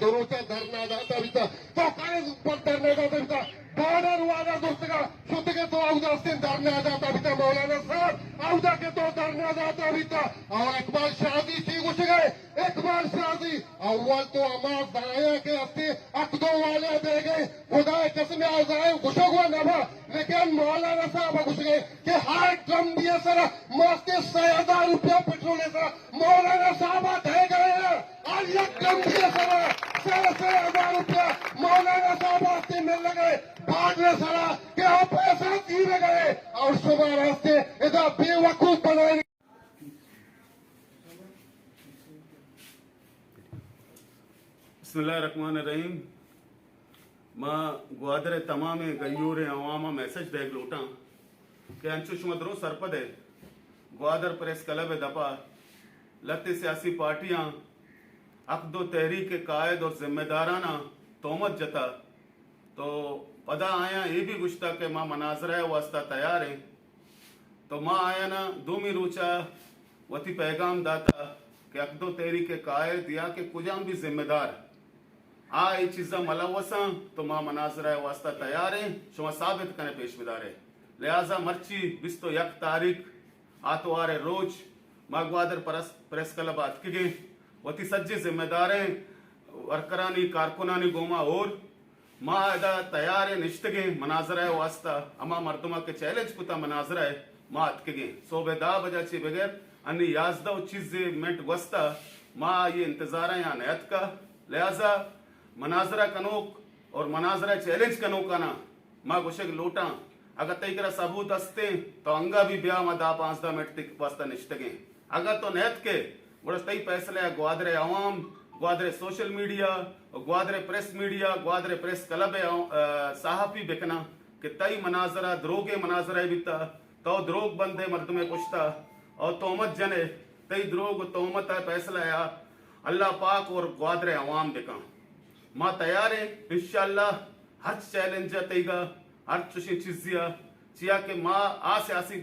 دو روچا دھرنا داتا بیتا، تو کائیں پر دھرنا داتا بیتا؟ بارڈر والا دوستگا شتگے تو اودا استیں دھرنا داتا بیتا مولانا صاحب، اودا کہ تو دھرنا داتا بیتا۔ اور اقبال شاہ زی چی گوشگے؟ اقبال شاہ زی، اول تو ہما زایا کہ استے اکدو والے دے گئے، خدا قسم آ زایا گوشگ و نبا، لیکن مولانا صاحب گوشگے کہ ہر ڈرم دیے سرا ماستے سہ ہزار روپیہ پٹرول سرا مولانا صاحب دے گئے ہیں۔ ہر یک ڈرم دیے سرا سہ سہ ہزار روپیہ مولانا صاحب آستے مل گئے، بارڈر سرا کہ آ پیسہ زیر گئے اور شما راستے ادا بے وقوف بنائے۔ بسم اللہ الرحمن الرحیم۔ ما گوادر ءِ تمامیں گیوریں عوام ءَ میسج دیگ لوٹاں کہ انچو شما درو سرپد ئے، گوادر پریس کلب ءِ دپا لہتے سیاسی پارٹیاں اکدو تحریک ءِ قائد اور ذمہ داراناں تہمت جتا، تو پدا آیاں اے بھی گوشتا کہ ما مناظرہ ءِ واسطہ تیار ایں۔ تو ما آیاناں دومی روچا وتی پیغام داتا کہ اکدو تحریک ءِ قائد یا کہ کجام بھی ذمہ دار آ اے چیزاں ملوثاں تو ما مناظرہ ءِ واسطہ تیار ایں، شما ثابت کنے پیش بدارے۔ لہذا مرچی بیست و یک تاریخ آتوار ءِ روچ ما گوادر پرس-، پریس کلب ءَ اتکگیں، وتی سجیں ذمہ داریں ورکرانی کارکنانی گوما اور ما ادا تیار ایں نشتگیں مناظرہ ءِ واسطہ، ہما مردماں کہ چیلنج کتا مناظرہ ءَ ما اتکگیں۔ صبح دہ بجہ چہ بغیر انی یازدہ و چیزے منٹ گوستا ما آئی انتظار ءَ یا نیاتکا۔ لہذا مناظرہ کنوک اور مناظرہ چیلنج کنوکانا ما گوشگ لوٹاں، اگہ تئی کرا ثبوت استیں تو انگا بھی بیا، ما دہ پانزدہ منٹ تئی واسطہ نشتگیں۔ اگہ تو نیتکے، گڑا تئی فیصلہ ءَ گوادر ءِ عوام، گوادر ءِ سوشل میڈیا، گوادر ءِ پریس میڈیا، گوادر ءِ پریس کلب ءِ، آ، صحافی بکناں کہ تئی مناظرہ دروگیں مناظرہ بیتا، تو دروگ بندے مردمے کشتا اور تہمت جنے، تئی دروگ و تہمت ءِ فیصلہ ءَ اللہ پاک اور گوادر ءِ عوام بکن۔ ما تیار ایں، انشاءاللہ ہرچ چیلنج ءَ تئیگا، ہرچ چشیں چیزے ءَ، چیا کہ ما آ سیاسی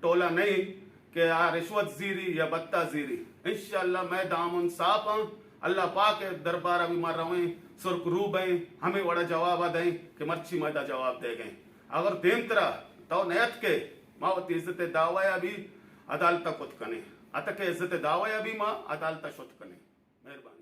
ٹولہ نہ ایں کہ آ رشوت زیری یا بھتہ زیری۔ انشاءاللہ مئے دامن صاف آں۔ اللہ پاک ءِ دربار ءَ بھی ما رویں، سرک رو بئیں، ہمے وڑا جواب ءَ دئیں کہ مرچی ما ادا جواب دیگ ءَ ایں۔ اگر دیمترا تو نیتکے، ما وتی عزت ءِ دعوی ءَ بھی عدالت ءَ کت کنیں۔ اتکے عزت ءِ دعوی ءَ بھی ما عدالت ءَ شت کنیں۔ مہربانی۔